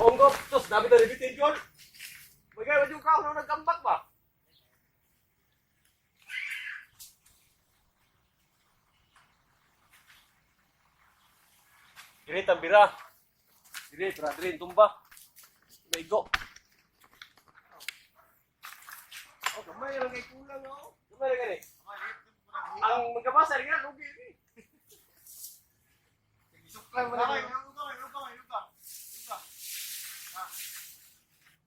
Onggo, tos dabi ta repeat goal. Bagay wa ka no nagkambak ba? Dire tambira. Dire tra dire tumba. Maigo. Oh, gamay lang kay kulang oh. Gamay lang gani. Ang magkabasa rin nga lugi ni. Isuklay mo na.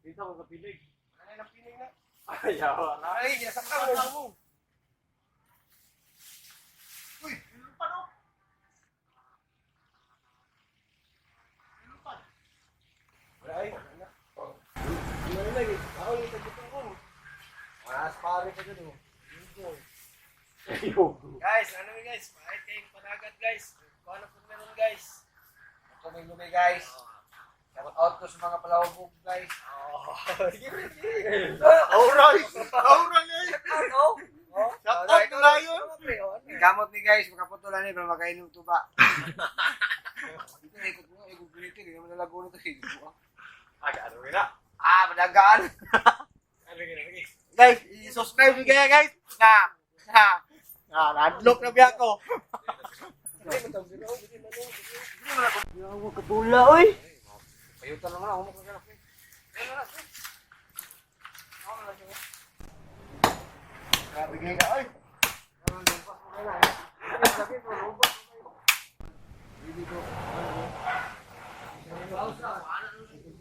Dito ako kapilig. Ayaw, na. Ay, ginasaktan mo. Uy, lupad oh. Lupad. Wala ay. Ano na lagi? Ako yung tagputungkong. Mas pare pa dun oh. Ayaw. Guys, ano yun, guys? Pahit kayong panagat, guys. Kung ano po meron, guys. Ito may lumay guys. Shout out ko sa mga palawbog guys. Oh, sige, sige. Alright! Alright! Ano? Oh, Shout out to Lion! Gamot ni guys, makaputulan ni para makainom tuba. Dito na ikot mo, ikot ko nito, hindi naman nalago na ito. Aga, ano na? Ah, madagaan. Ano na lagi? Guys, i-subscribe nyo kaya guys. Na, na, na, nadlock na biya ko. Yawa katula, oy. Payutan naman ako, makakala ko. Grabe kayo ka, oy.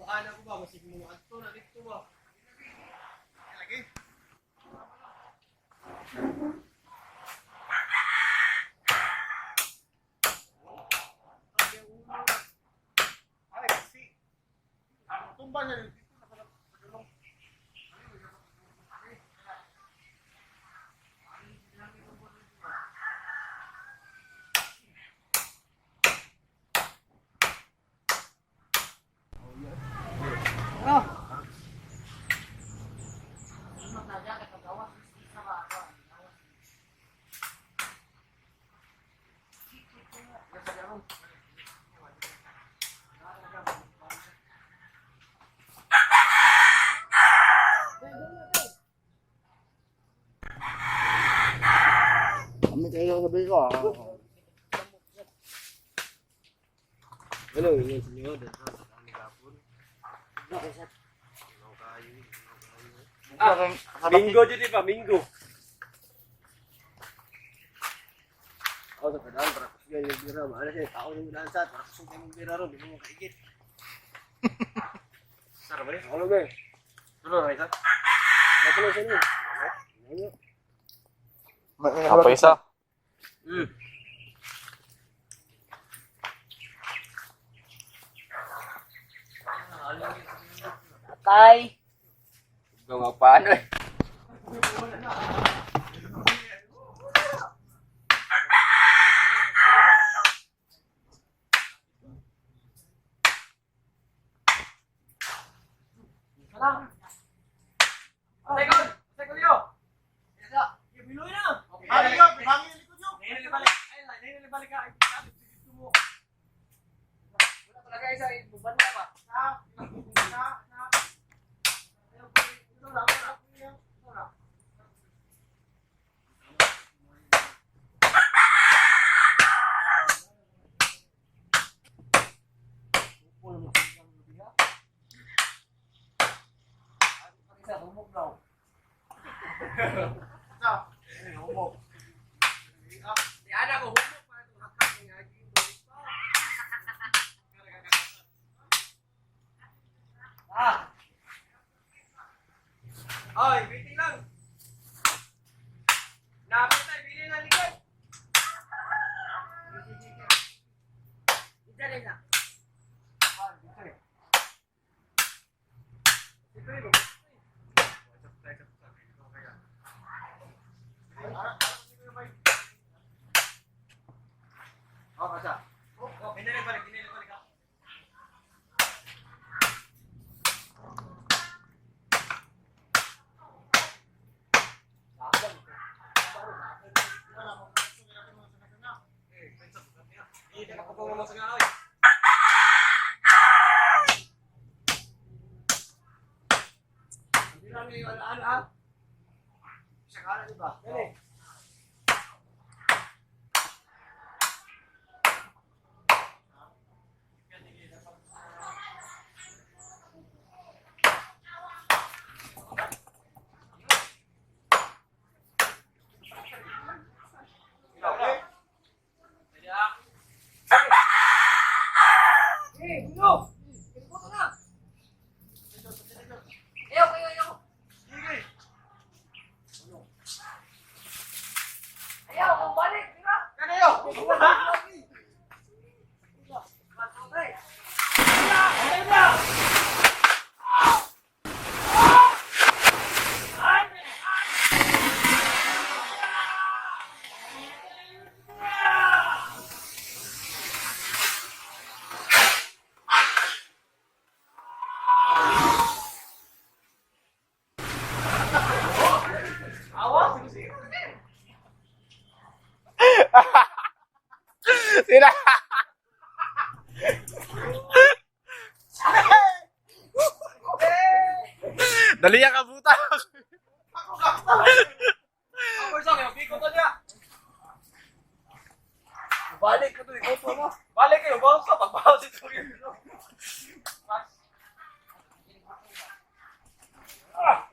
Ano ko ba? Masig mo adto na dito ba? Lagi. Ay, kasi. Tumba niya rin. Dito na pala. Kami kayo gabi ko. ah. Ano yun sa inyo? Ah, Minggo dyan di ba? Minggo. Ako sa kadaan para kusgan yung bira. Maala siya, tao yung daan sa para kusog yung bira ron, di mo makaigit. Sarap ba rin? Ako lang eh. Tulo na isa. Natuloy sa inyo. Apa isa? Atay. Gawa paano eh. Second! Second yo! Biloy na. Hangin yun! Hangin yung likod yun! Nahinalibalik. Ay, nahinalibalik ka. Ay, dito mo. Wala talaga isa, bubanda pa. Na, na, na. Isa, humok daw. Sa. Humok. Di ana ko humok pa itong hakak ng aging tulig pa. Ah! Oy, waiting lang. Napit tayo, bili na likod. Dito na. Oh, kasa. Oh, binili balik, binili balik ako. Hindi ka kapag sa nga, oy. Bira ni wala ah. Sa kala di ba? Dali. Eh, Bruno! Puto na! Ayaw, ayaw, ayaw! Ayaw, kung balik, di ba? Kanayo. Sila. Dali ka buta. Ako sa kay biko to niya. Balik ko to, ikaw pa mo. Balik kayo, bawas ka pagbawas ito. Ah!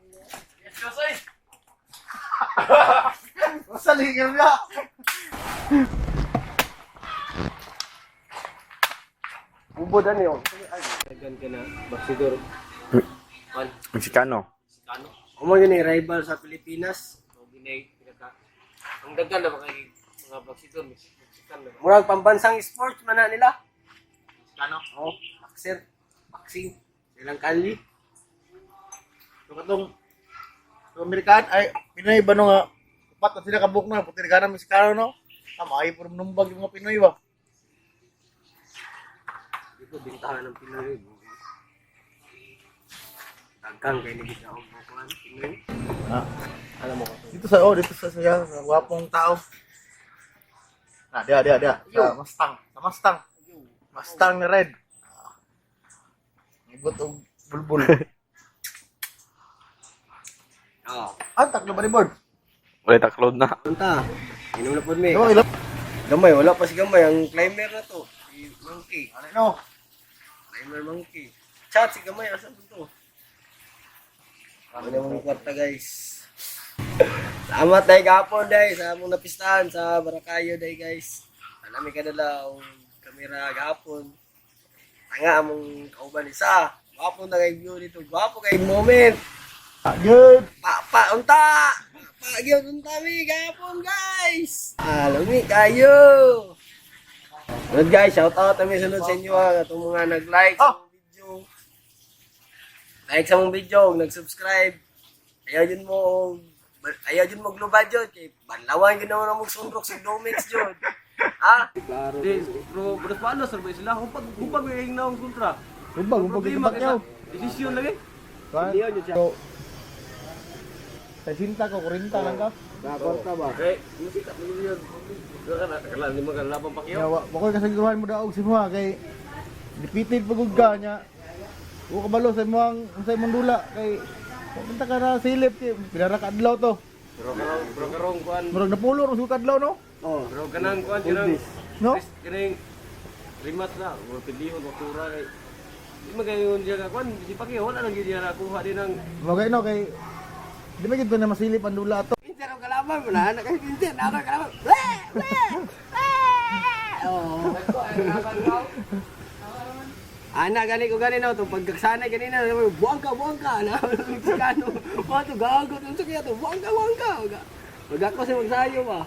Yes, yes, ay. Basta ligar na. Ubod ano yun? Dagan ka na, Baksidor. One. Mexicano. Mexicano. Umo yun yung rival sa Pilipinas. O ginay pinaka. Ang daghan na mga mga Baksidor, Mexicano. Murag pambansang sports man na nila. Mexicano. Oh, boxer. Boxing. Silang kanli. So katong Amerikan ay Pinoy ba no nga upat na sila kabuk na puti na Mexicano no. Tama ay puro numbag yung mga Pinoy ba. Di ko bintahan ng Pinoy. Dagkang kay ni gid ako bukuan Pinoy. Ah. Alam mo ko to. Dito sa oh dito sa saya sa gwapong tao. Ah, dia dia dia. Sa Mustang, sa Mustang. Mustang na red. Ah. Ibot og bulbul. Oh. Ah, taklo ba ni board? Wala takload na. Punta. Inom na pod mi. No, ilang. Gamay, wala pa si Gamay. Ang climber na to. Si Monkey. Ano no? Climber Monkey. Chat si Gamay. Asa ba to? Ano mong kwarta guys. Salamat dahil gapon dahil sa among napistahan sa Barakayo dahil guys. Anami kadala og kamera gapon. Tanga among kauban isa. Gwapo na kay view dito. Gwapo kay moment. Ah, good. Pa pa unta. Pa gyud unta mi gapon guys. Ah, lami kayo. Sunod guys, shout out kami sunod sa inyo ha. Atong mga nag-like sa among video. Like sa among video, ug nag-subscribe. Ayaw yun mo og ayaw yun mo global jud kay banlawan gyud naman ang sunrok sa Domix jud. Ha? Klaro. Di, pero pero paano sir ba sila hupag hupag may naong kontra. Hubag, hubag Problema yung Pacquiao. kaysa desisyon lagi. Leon yun siya. So, sa sinta ko, 40 lang ka. Kwarta ba? Okay, musika mo yun. Kala ni mga laban Pacquiao. Ya, wa ko'y kasiguruhan mo daog si Mua kay defeated pagud ka nya. Wa kabalo sa imong sa imong dula kay punta ka na silip kay pila ra ka adlaw to. Pero karong kuan, Murag napulo ra sa kadlaw no? Oh. pero kanang kuan kanang No? Kining rematch na, mo pilihon mo tura kay di man kayo diya ka kuan si Pacquiao wala lang gyud diya nakuha din ang Mo kay no kay di ba gid na masilip ang dula ato. Pinsan ang kalaban mo na, anak kay Pinsan, ako ang kalaban. Weh! Weh! Weh! Oo. Ana gani ko gani no to pagkaksanay ganina buang ka buang ka na Mexicano. Wa to gago to kaya to buang ka buang ka. Magako si magsayo ba.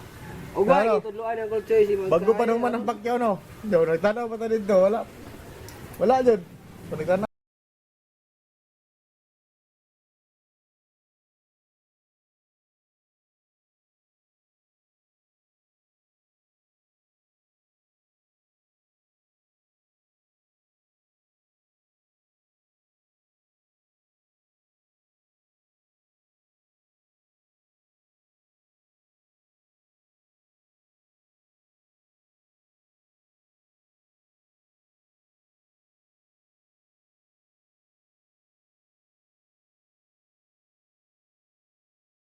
O Claro. gani tudloan ang culture si magsayo. Bago pa naman ang Pacquiao no. Yo nagtanaw pa ta dito wala. Wala jud. Nagtanaw.